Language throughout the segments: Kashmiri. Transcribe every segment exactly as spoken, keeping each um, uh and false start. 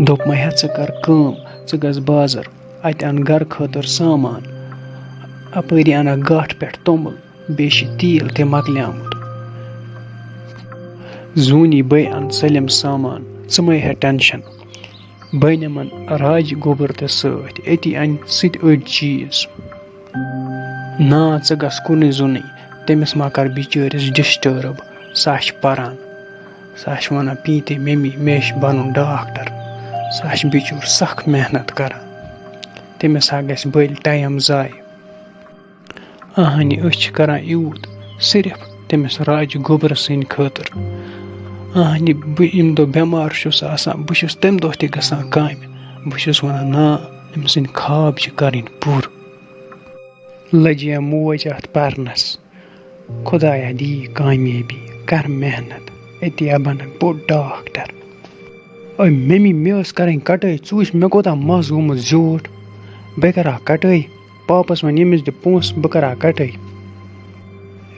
دوٚپمَے، ہےٚ، ژٕ کر کٲم، ژٕ گژھ بازر، اَتہِ اَن گرٕ خٲطرٕ سامان۔ اَپٲری اَنَکھ گاٹھ پٮ۪ٹھ توٚمُل، بیٚیہِ چھِ تیٖل تہِ مۄکلیومُت۔ زوٗنی بٔے اَن سٲلِم سامان، ژٕ مَے ہےٚ ٹٮ۪نشَن۔ بہٕ نِمَن راجہِ گوٚبُر تہِ سۭتۍ، أتی اَنہِ سُہ تہِ أڑۍ چیٖز۔ نا، ژٕ گژھ کُنُے زوٚنُے، تٔمِس ما کر بِچٲرِس ڈِسٹٲرٕب، سۄ چھِ پَران۔ سۄ چھِ وَنان، "پیٖنتہِ ممی، مےٚ چھِ بَنُن ڈاکٹر۔" سۄ چھِ بِچور سخ محنت کران، تٔمِس ہا گژھِ بٔلۍ ٹایم ضایع۔ اہنہِ، أسۍ چھِ کران یوٗت صرف تٔمِس راجہِ گوٚبرٕ سٕنٛدِ خٲطرٕ۔ اہنہِ، بہٕ ییٚمہِ دۄہ بٮ۪مار چھُس آسان، بہٕ چھُس تَمہِ دۄہ تہِ گژھان کامہِ۔ بہٕ چھُس وَنان، "نا، أمۍ سٕنٛدۍ خواب چھِ کَرٕنۍ پوٗرٕ۔" لٔجے موج اَتھ پَرنَس۔ "خۄدایا، دِ یہِ کامیٲبی، کر محنت، أتی ہا بنکھ بوٚڑ ڈاکٹر۔" اے ممی، مےٚ ٲس کرٕنۍ کٹٲے، ژٕ وٕچھ مےٚ کوٗتاہ مَس گوٚمُت زیوٗٹھ۔ بہٕ کرٕ ہا کٹٲے، پاپس وَن ییٚمِس دِ پونٛسہٕ، بہٕ کرٕ ہا کٹٲے۔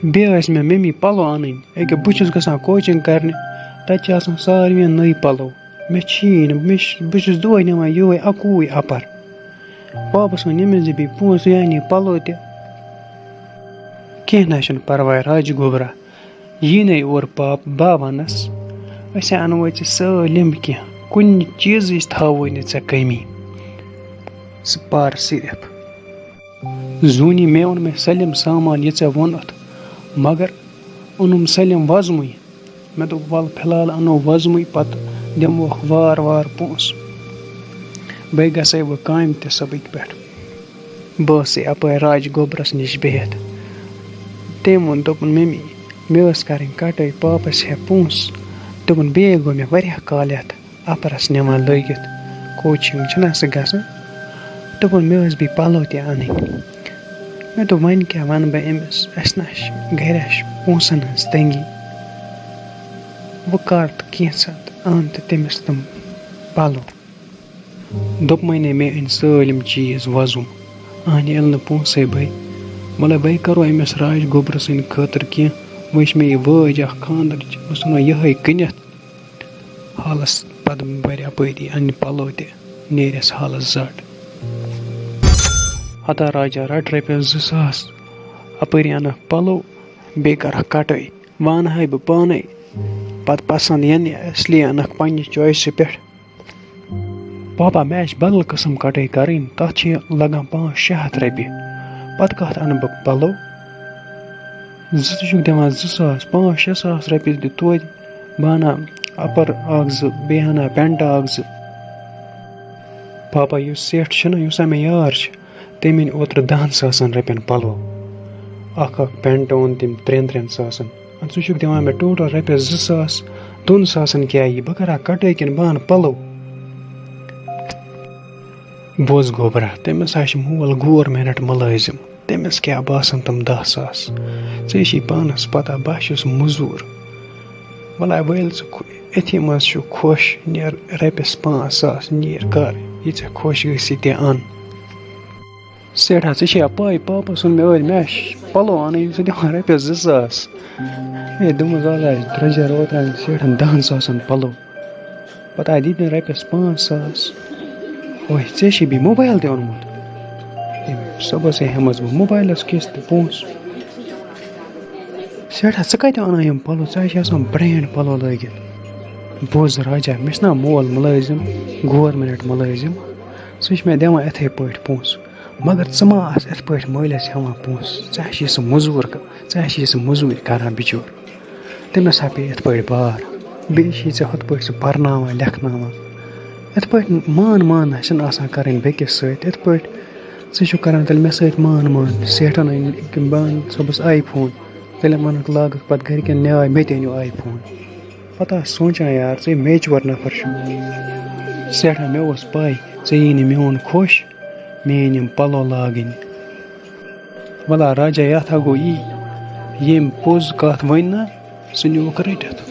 بیٚیہِ ٲسۍ مےٚ ممی پَلو اَنٕنۍ، أکیٛاہ بہٕ چھُس گژھان کوچِنٛگ کرنہِ، تَتہِ چھِ آسان ساروِیَن نٔے پَلو۔ مےٚ چھی نہٕ، مےٚ چھِ، بہٕ چھُس دۄہَے نِوان یِہوٚے اَکُے اَپَر۔ پاپَس وَن ییٚمِس دِ بیٚیہِ پونٛسہٕ، یہِ اَنہِ یہِ پَلو تہِ۔ کینٛہہ نہ حظ چھُنہٕ پَرواے راجہِ گوٚبرا، یی نَے اورٕ پاپہٕ، بہٕ وَنَس، أسۍ اَنوے ژےٚ سٲلِم کینٛہہ، کُنہِ چیٖزٕچ تھاووے نہٕ ژےٚ کٔمی۔ ژٕ پَر صرف۔ زوٗنی، مےٚ اوٚن مےٚ سٲلِم سامان یہِ ژےٚ ووٚنُتھ، مگر اوٚنُم سٲلِم وۄزمٕے۔ مےٚ دوٚپ، "وَلہٕ فِلحال اَنو وۄزمٕے، پَتہٕ دِموکھ وار وار پونٛسہٕ۔" بیٚیہِ گژھے بہٕ کامہِ تہِ صُبحٕکۍ پٮ۪ٹھ۔ بہٕ ٲسٕے اَپٲرۍ راج گوٚبرَس نِش بِہِتھ۔ تٔمۍ ووٚن، دوٚپُن، "ممی، مےٚ ٲس کَرٕنۍ کَٹٲے، پاپَس ہٮ۪تھ پونٛسہٕ۔" دوٚپُن، "بیٚیہِ گوٚو مےٚ واریاہ کال یَتھ اَپرَس نِوان لٲگِتھ، کوچِنٛگ چھِنہ سُہ گژھان؟" دوٚپُن، "مےٚ ٲس بیٚیہِ پَلو تہِ اَنٕنۍ۔" مےٚ دوٚپ، "وۄنۍ کیٛاہ وَنہٕ بہٕ أمِس؟ اَسہِ نہ چھِ، گَرِ ہا چھِ پونٛسَن ہٕنٛز تٔنٛگی۔ وۄنۍ کَر تہٕ کینٛژھا تہٕ اَن تہٕ تٔمِس تِم پَلو۔" دوٚپمَے نے، مےٚ أنۍ سٲلِم چیٖز وۄزُم۔ اَہنہِ، ییٚلہِ نہٕ پونٛسَے بَے، وَلَے بَے کَرو أمِس راج گوٚبرٕ سٕنٛدِ خٲطرٕ کینٛہہ۔ وۄنۍ چھِ مےٚ یہِ وٲج اَکھ خانٛدرٕچ، بہٕ ژھٕنو یِہوٚے کٕنِتھ۔ حالَس پَتہٕ بَرِ اَپٲری اَنہِ پَلو تہِ، نیرٮ۪س حالَس زَٹ۔ ہتا راجا، رَٹ رۄپیَس زٕ ساس، اَپٲری اَنَکھ پَلو، بیٚیہِ کَرَکھ کَٹٲے۔ وۄنۍ اَنہٕ ہاے بہٕ پانَے، پَتہٕ پَسنٛد یِنہٕ، اِسلیے اَنَکھ پنٛنہِ choice پٮ۪ٹھ۔ پاپا، مےٚ آسہِ بدل قٕسم کٹٲے کرٕنۍ، تتھ چھِ لگان پانٛژھ شےٚ ہتھ رۄپیہِ۔ پتہٕ کتھ انہٕ بہٕ پلو؟ زٕ، ژٕ چھُکھ دِوان زٕ ساس، پانٛژھ شےٚ ساس رۄپیہِ دِ توتہِ۔ بہٕ انہٕ ہا اپر اکھ زٕ، بیٚیہِ انہٕ ہا پینٹ اکھ زٕ۔ پاپا، یُس سیٹھ چھُنہ، یُس ہا مےٚ یار چھُ، تٔمۍ أنۍ اوترٕ دَہَن ساسَن رۄپیَن پَلو۔ اَکھ اَکھ پٮ۪نٛٹ اوٚن تٔمۍ ترٛٮ۪ن ترٛٮ۪ن ساسَن۔ اَدٕ ژٕ چھُکھ دِوان مےٚ ٹوٹَل رۄپیَس زٕ ساس، دۄن ساسَن کیٛاہ یی؟ بہٕ کَرٕ ہا کَٹٲے کِنہٕ بہٕ اَنہٕ پَلو؟ بوز گوبرا، تٔمِس ہا چھِ مول گورمٮ۪نٛٹ مُلٲزِم۔ تٔمِس کیٛاہ باسَن تِم دَہ ساس؟ ژےٚ چھِی پانَس پَتہ، بہٕ ہا چھُس مٔزوٗر۔ وَلہٕ وٲلۍ ژٕ خو-، أتھی منٛز چھُ خۄش، نیر رۄپیَس پانٛژھ ساس، نیر کَر، یہِ ژےٚ خۄش گژھی تہِ اَن۔ سٮ۪ٹھاہ، ژےٚ چھےٚ پَے، پاپَس ووٚن مےٚ ٲدۍ، مےٚ چھِ پَلو اَنٕنۍ، ژٕ دِوان رۄپیَس زٕ ساس۔ ہے، دوٚپمَس، وَلہٕ حظ، درٛۄجَر اوترٕ اَنہِ سٮ۪ٹھاہَن دَہَن ساسَن پَلو۔ پَتہٕ آے دِتۍ مےٚ رۄپیَس پانٛژھ ساس۔ وۄنۍ ژےٚ چھِ بیٚیہِ موبایل تہِ اوٚنمُت۔ تٔمۍ صُبحَسٕے ہٮ۪مَس بہٕ موبایلَس قسطٕ پونٛسہٕ۔ سٮ۪ٹھاہ، ژٕ کَتہِ اَنان یِم پَلو؟ ژےٚ چھِ آسان برٛینٛڈ پَلو لٲگِتھ۔ بوز راجا، مےٚ چھُنہ مول مُلٲزِم، گورمٮ۪نٛٹ مُلٲزِم۔ سُہ چھُ مےٚ دِوان یِتھَے پٲٹھۍ پونٛسہٕ۔ مگر ژٕ ما آس یِتھ پٲٹھۍ مٲلِس ہٮ۪وان پونٛسہٕ؟ ژےٚ چھِ سُہ مٔزوٗر کَ-، ژےٚ چھِ سُہ مٔزوٗرۍ کَران بِچور۔ تٔمِس ہا پیٚیہِ یِتھ پٲٹھۍ بار۔ بیٚیہِ چھِ ژےٚ ہُتھ پٲٹھۍ سُہ پَرناوان، لیکھناوان۔ یِتھ پٲٹھۍ مان مان نہ چھِنہٕ آسان کَرٕنۍ بیٚکِس سۭتۍ۔ یِتھ پٲٹھۍ ژٕ چھُکھ کَران تیٚلہِ مےٚ سۭتۍ مان مان۔ سیٹھَن أنۍ أکِم بان صٲبَس آی فون۔ تیٚلہِ وَنَکھ لاگَکھ پَتہٕ گَرِکٮ۪ن نیاے، مےٚ تہِ أنِو آی فون۔ پَتہٕ آس سونٛچان، یار، ژٕ ہے میچوَر نفر چھُکھ۔ سیٹھاہ، مےٚ اوس پَے، ژےٚ یی نہٕ میون خۄش، میٛٲنۍ یِم پَلو لاگٕنۍ۔ وَلا راجا، یَتھ ہا گوٚو یی، ییٚمۍ پوٚز کَتھ ؤنۍ نہ، سُہ نیوٗکھ رٔٹِتھ۔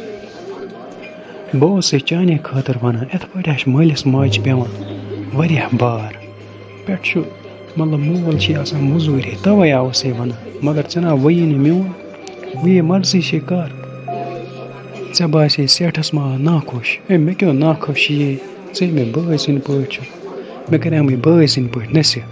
بہٕ اوسَے چانہِ خٲطرٕ وَنان، یِتھ پٲٹھۍ اَسہِ مٲلِس ماجہِ چھِ پٮ۪وان واریاہ بار۔ پٮ۪ٹھ چھُ، مطلب، مول چھِ آسان مٔزوٗرِ، تَوَے آوُسَے وَنان۔ مگر ژےٚ نا وَیی نہٕ میون، وۄنۍ یہِ مرضی چھے کَر۔ ژےٚ باسے سیٹھَس ما آو ناخۄش؟ ہے، مےٚ کیٛاہ ناخۄش یی؟ ژٕ مےٚ بٲے سٕنٛدۍ پٲٹھۍ چھُ، مےٚ کَریمٕے بٲے سٕنٛدۍ پٲٹھۍ نصیحت۔